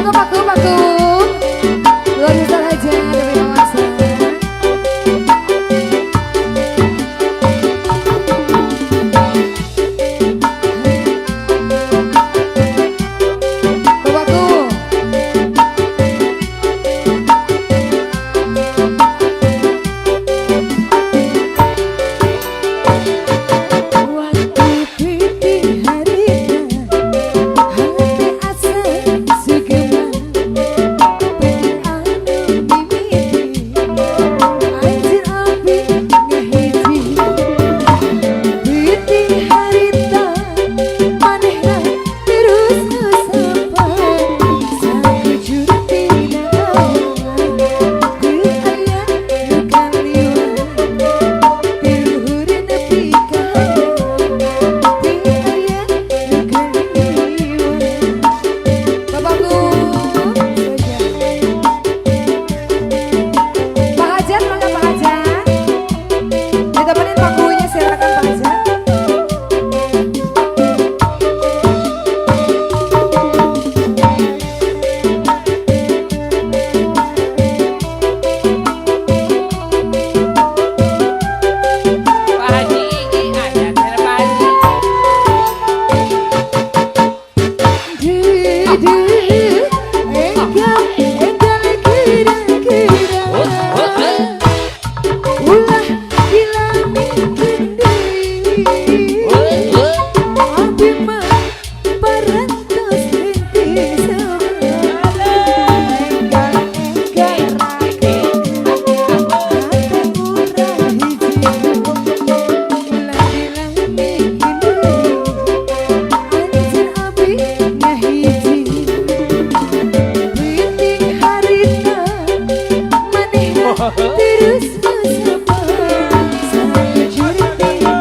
Monggo, Paku, Paku. Luar biasa aja dari pengawasan. Bapakku. Waktu piti harita hati asa segema pengen anu mimiti anjir api ngahiji piti harita manehna terus nusapa sakujur tina awak teu aya nu kaliwat ti luhur nepi ka handap teu aya nu kaliwat. Bapakku saja. Pak Hajat, mangga Pak Hajat. Ditemenin pakunya, silakan Pak Hajat. Pak Haji Ii aya cenah Pak Haji. Duh, enggal, enggal kira-kira. Ulah dilamikeun deui. Abi mah parantos henteu sabar. Enggal, enggal rakekeun hate urang hiji. Ulah dilamikeun deui. Anjeun abi ngahiji. Penting harita manehna terus nusapa sakujur tina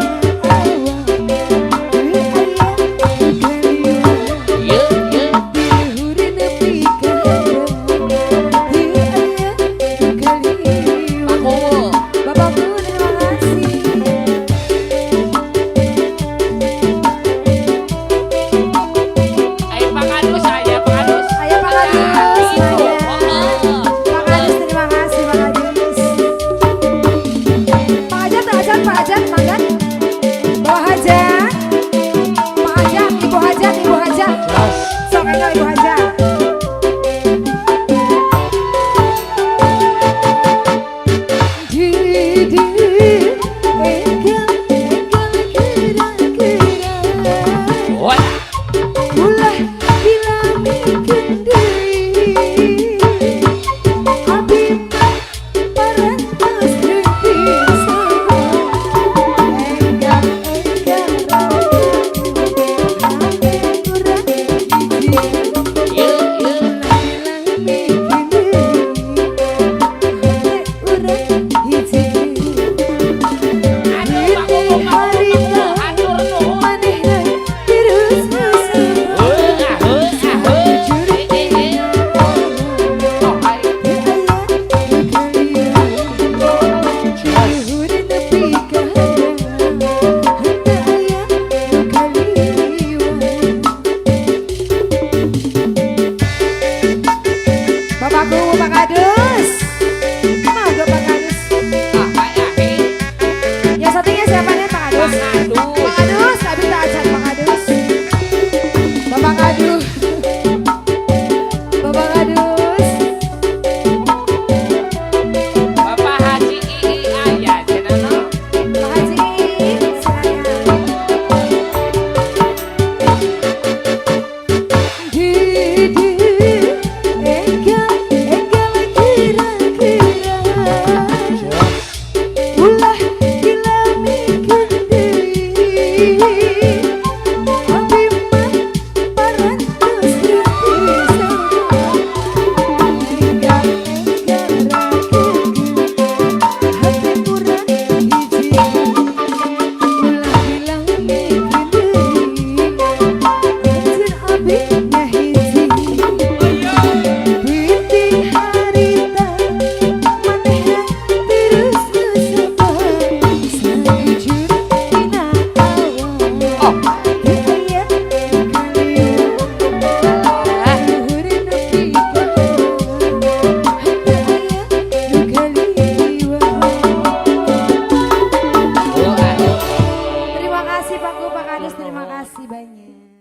awak teu aya nu kaliwat Ieu ieu. ti luhur nepi ka handap teu aya nu kaliwat. Paku. Bapakku, terima kasih. Ayo Pak Kadus, aya Pak Kadus. Ayo Pak Kadus, Gitu. mangga. Heeh. Pak Kadus, terima kasih Pak Kadus. Pak Hajat, Pak Hajat, Pak Hajat, mangga. Bapak Hajat. Pak Hajat, Ibu Hajat, Ibu Hajat. Sok enggal Ibu Hajat. Duh, enggal, enggal kira-kira. Wah. Ulah dilamikeun deui. Abi mah parantos henteu sabar. Enggal, enggal rakekeun hate urang hiji. Ieu ieu. Ulah dilamikeun deui hate urang hiji. Aduh, Pak Piti Kuku, Pak Kuku, Pak Kuku, harita hatur nuhun. manehna terus nusapa Heuh, ah, heuh, ah, heuh. sakujur Eh, eh, eh. tina awak Oh, hai. teu aya nu kaliwat ti luhur nepi ka handap henteu aya nu kaliwat. Bapakku Pak Kadus, mangga Pak Kadus. Ah, hai, ah, hei. Yang satunya siapa nih Pak Kadus? Pak Kadus. Pak Kadus, abi tak ajak Pak Kadus. Bapak Kadus. Bapak Kadus. Bapak Haji Ii aya cenah no. Pak Haji, silakan. Duh, enggal, enggal kira-kira. Ulah dilamikeun deui. Abi mah parantos henteu sabar. Enggal, enggal rakekeun hate urang hiji. Ulah dilamikeun deui anjeun abi ngahiji. Penting harita manehna terus nusapa sakujur tina awak teu aya nu kaliwat Ah. luhur nepi Makasih banyak.